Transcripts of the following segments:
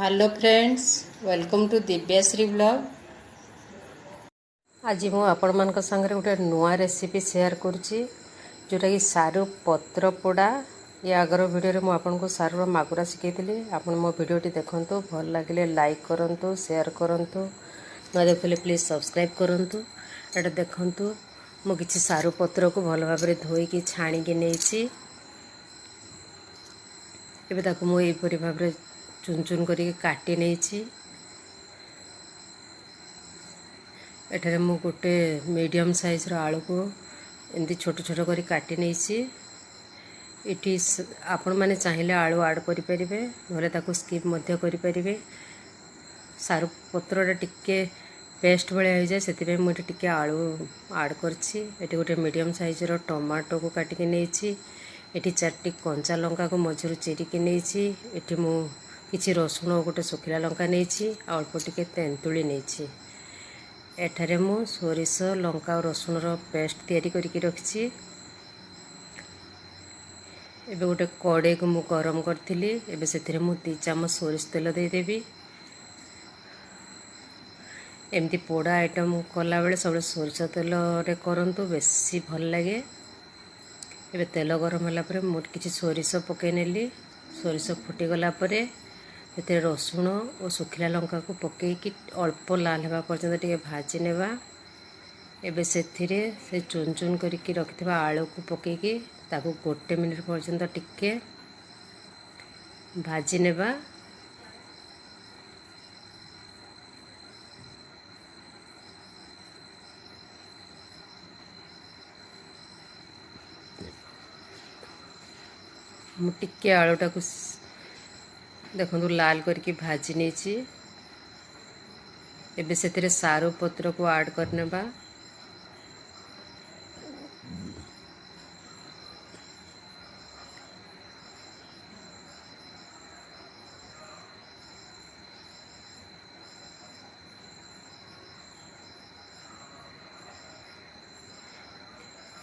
Hello friends, welcome to Dibyashree blog. ଆଜି ମୁଁ ଆପଣମାନଙ୍କ ସାଙ୍ଗରେ ଗୋଟେ ନୂଆ ରେସିପି ସେୟାର କରୁଛି, ଯେଉଁଟାକି ସାରୁ ପତ୍ର ପୋଡ଼ା। ୟା ଆଗର ଭିଡ଼ିଓରେ ମୁଁ ଆପଣଙ୍କୁ ସାରୁର ମାଗୁରା ଶିଖେଇଥିଲି। ଆପଣ ମୋ ଭିଡ଼ିଓଟି ଦେଖନ୍ତୁ, ଭଲ ଲାଗିଲେ ଲାଇକ୍ କରନ୍ତୁ, ସେୟାର କରନ୍ତୁ, ନ ଦେଖୁଥିଲେ ପ୍ଲିଜ୍ ସବସ୍କ୍ରାଇବ୍ କରନ୍ତୁ। ଏଇଟା ଦେଖନ୍ତୁ, ମୁଁ କିଛି ସାରୁ ପତ୍ରକୁ ଭଲ ଭାବରେ ଧୋଇକି ଛାଣିକି ନେଇଛି। ଏବେ ତାକୁ ମୁଁ ଏହିପରି ଭାବରେ ଚୁନ ଚୁନ କରିକି କାଟି ନେଇଛି। ଏଠାରେ ମୁଁ ଗୋଟେ ମିଡ଼ିୟମ୍ ସାଇଜ୍ର ଆଳୁକୁ ଏମିତି ଛୋଟ ଛୋଟ କରି କାଟି ନେଇଛି। ଏଠି ଆପଣମାନେ ଚାହିଁଲେ ଆଳୁ ଆଡ଼୍ କରିପାରିବେ, ନହେଲେ ତାକୁ ସ୍କିପ୍ ମଧ୍ୟ କରିପାରିବେ। ସାରୁ ପତ୍ରଟା ଟିକେ ପେଷ୍ଟ ଭଳିଆ ହେଇଯାଏ, ସେଥିପାଇଁ ମୁଁ ଏଠି ଟିକେ ଆଳୁ ଆଡ଼୍ କରିଛି। ଏଠି ଗୋଟେ ମିଡ଼ିୟମ୍ ସାଇଜ୍ର ଟମାଟୋକୁ କାଟିକି ନେଇଛି। ଏଠି 4ଟି କଞ୍ଚା ଲଙ୍କାକୁ ମଝିରୁ ଚିରିକି ନେଇଛି। ଏଠି ମୁଁ କିଛି ରସୁଣ ଓ ଗୋଟେ ଶୁଖିଲା ଲଙ୍କା ନେଇଛି, ଆଉ ଅଳ୍ପ ଟିକେ ତେନ୍ତୁଳି ନେଇଛି। ଏଠାରେ ମୁଁ ସୋରିଷ, ଲଙ୍କା ଆଉ ରସୁଣର ପେଷ୍ଟ ତିଆରି କରିକି ରଖିଛି। ଏବେ ଗୋଟେ କଡ଼େଇକୁ ମୁଁ ଗରମ କରିଥିଲି। ଏବେ ସେଥିରେ ମୁଁ 2 ଚାମଚ ସୋରିଷ ତେଲ ଦେଇଦେବି। ଏମିତି ପୋଡ଼ା ଆଇଟମ୍ କଲାବେଳେ ସବୁବେଳେ ସୋରିଷ ତେଲରେ କରନ୍ତୁ, ବେଶୀ ଭଲ ଲାଗେ। ଏବେ ତେଲ ଗରମ ହେଲା ପରେ ମୁଁ କିଛି ସୋରିଷ ପକାଇ ନେଲି। ସୋରିଷ ଫୁଟିଗଲା ପରେ ସେଥିରେ ରସୁଣ ଓ ଶୁଖିଲା ଲଙ୍କାକୁ ପକାଇକି ଅଳ୍ପ ଲାଲ ହେବା ପର୍ଯ୍ୟନ୍ତ ଟିକେ ଭାଜି ନେବା। ଏବେ ସେଥିରେ ସେ ଚୁନ ଚୁନ କରିକି ରଖିଥିବା ଆଳୁକୁ ପକାଇକି ତାକୁ 1 ମିନିଟ୍ ପର୍ଯ୍ୟନ୍ତ ଟିକେ ଭାଜି ନେବା। ମୁଁ ଟିକେ ଆଳୁଟାକୁ ଦେଖନ୍ତୁ ଲାଲ କରିକି ଭାଜି ନେଇଛି। ଏବେ ସେଥିରେ ସାରୁ ପତ୍ରକୁ ଆଡ଼୍ କରିନେବା।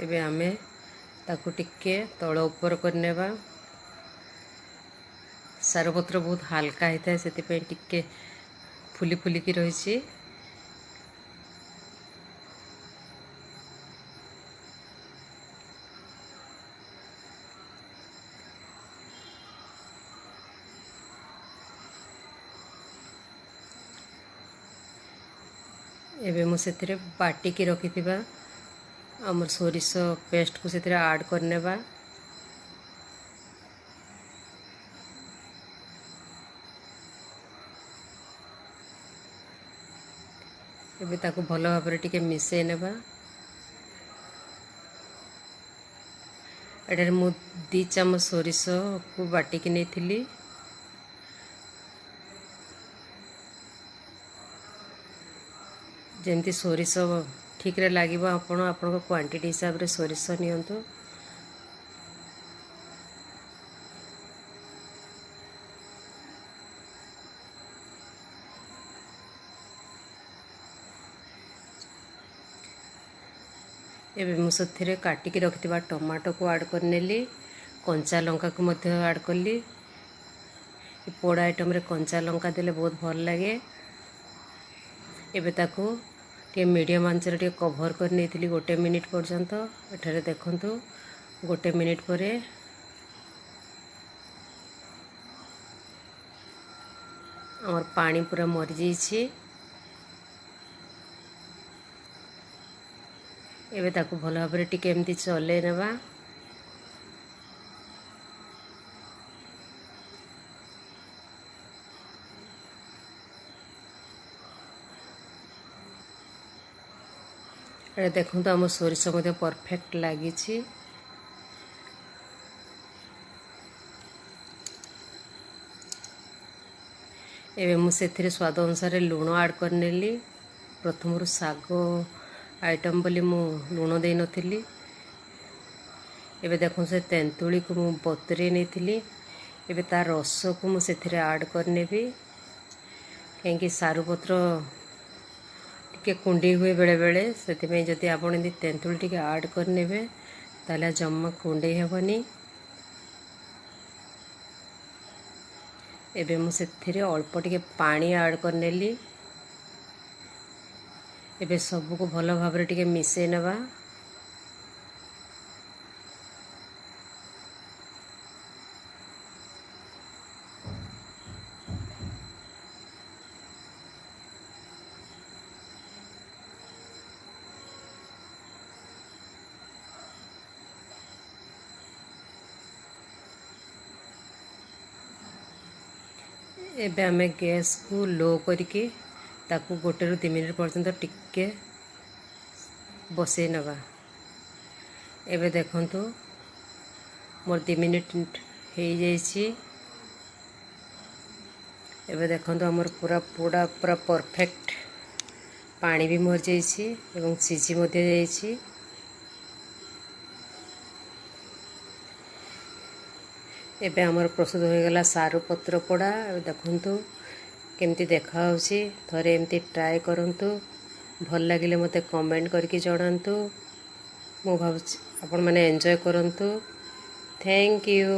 ଏବେ ଆମେ ତାକୁ ଟିକେ ତଳ ଉପର କରିନେବା। ସାରୁ ପତ୍ର ବହୁତ ହାଲକା ହେଇଥାଏ, ସେଥିପାଇଁ ଟିକେ ଫୁଲି ଫୁଲିକି ରହିଛି। ଏବେ ମୁଁ ସେଥିରେ ବାଟିକି ରଖିଥିବା ଆମର ସୋରିଷ ପେଷ୍ଟକୁ ସେଥିରେ ଆଡ଼୍ କରିନେବା। ଏବେ ତାକୁ ଭଲ ଭାବରେ ଟିକେ ମିଶାଇ ନେବା। ଏଠାରେ ମୁଁ 2 ଚାମଚ ସୋରିଷକୁ ବାଟିକି ନେଇଥିଲି। ଯେମିତି ସୋରିଷ ଠିକ୍ରେ ଲାଗିବ, ଆପଣ ଆପଣଙ୍କ କ୍ୱାଣ୍ଟିଟି ହିସାବରେ ସୋରିଷ ନିଅନ୍ତୁ। ଏବେ ମୁଁ ସେଥିରେ କାଟିକି ରଖିଥିବା ଟମାଟୋକୁ ଆଡ଼୍ କରିନେଲି, କଞ୍ଚା ଲଙ୍କାକୁ ମଧ୍ୟ ଆଡ଼୍ କଲି। ଏ ପୋଡ଼ା ଆଇଟମ୍ରେ କଞ୍ଚା ଲଙ୍କା ଦେଲେ ବହୁତ ଭଲ ଲାଗେ। ଏବେ ତାକୁ ଟିକେ ମିଡ଼ିୟମ୍ ଆଞ୍ଚରେ ଟିକେ କଭର୍ କରି ନେଇଥିଲି 1 ମିନିଟ୍ ପର୍ଯ୍ୟନ୍ତ। ଏଠାରେ ଦେଖନ୍ତୁ 1 ମିନିଟ୍ ପରେ ଆମର ପାଣି ପୁରା ମରିଯାଇଛି। ଏବେ ତାକୁ ଭଲ ଭାବରେ ଟିକେ ଏମିତି ଚଲେଇ ନେବା। ଏଇଟା ଦେଖନ୍ତୁ ଆମ ସୋରିଷ ମଧ୍ୟ ପରଫେକ୍ଟ ଲାଗିଛି। ଏବେ ମୁଁ ସେଥିରେ ସ୍ୱାଦ ଅନୁସାରେ ଲୁଣ ଆଡ଼୍ କରିନେଲି। ପ୍ରଥମରୁ ଶାଗ ଆଇଟମ୍ ବୋଲି ମୁଁ ଲୁଣ ଦେଇନଥିଲି। ଏବେ ଦେଖନ୍ତୁ ସେ ତେନ୍ତୁଳିକୁ ମୁଁ ବତୁରେଇ ନେଇଥିଲି। ଏବେ ତା ରସକୁ ମୁଁ ସେଥିରେ ଆଡ଼୍ କରିନେବି, କାହିଁକି ସାରୁ ପତ୍ର ଟିକେ କୁଣ୍ଡେଇ ହୁଏ ବେଳେବେଳେ, ସେଥିପାଇଁ ଯଦି ଆପଣ ଏମିତି ତେନ୍ତୁଳି ଟିକେ ଆଡ଼୍ କରିନେବେ ତାହେଲେ ଜମା କୁଣ୍ଡେଇ ହେବନି। ଏବେ ମୁଁ ସେଥିରେ ଅଳ୍ପ ଟିକେ ପାଣି ଆଡ଼୍ କରିନେଲି। ଏବେ ସବୁକୁ ଭଲ ଭାବରେ ଟିକେ ମିଶାଇ ନେବା। ଏବେ ଆମେ ଗ୍ୟାସ୍କୁ ଲୋ କରିକି ତାକୁ 1ରୁ 2 ମିନିଟ୍ ପର୍ଯ୍ୟନ୍ତ ଟିକେ ବସେଇ ନେବା। ଏବେ ଦେଖନ୍ତୁ, ମୋର 2 ମିନିଟ୍ ହେଇଯାଇଛି। ଏବେ ଦେଖନ୍ତୁ, ଆମର ପୁରା ପୋଡ଼ା ପୁରା ପରଫେକ୍ଟ। ପାଣି ବି ମରିଯାଇଛି ଏବଂ ସିଝି ମଧ୍ୟ ଯାଇଛି। ଏବେ ଆମର ପ୍ରସ୍ତୁତ ହୋଇଗଲା ସାରୁ ପତ୍ର ପୋଡ଼ା। ଏବେ ଦେଖନ୍ତୁ କେମିତି ଦେଖାହେଉଛି। ଥରେ ଏମିତି ଟ୍ରାଏ କରନ୍ତୁ। ଭଲ ଲାଗିଲେ ମୋତେ କମେଣ୍ଟ କରିକି ଜଣାନ୍ତୁ। ମୁଁ ଭାବୁଛି ଆପଣମାନେ ଏନ୍ଜୟ କରନ୍ତୁ। Thank you.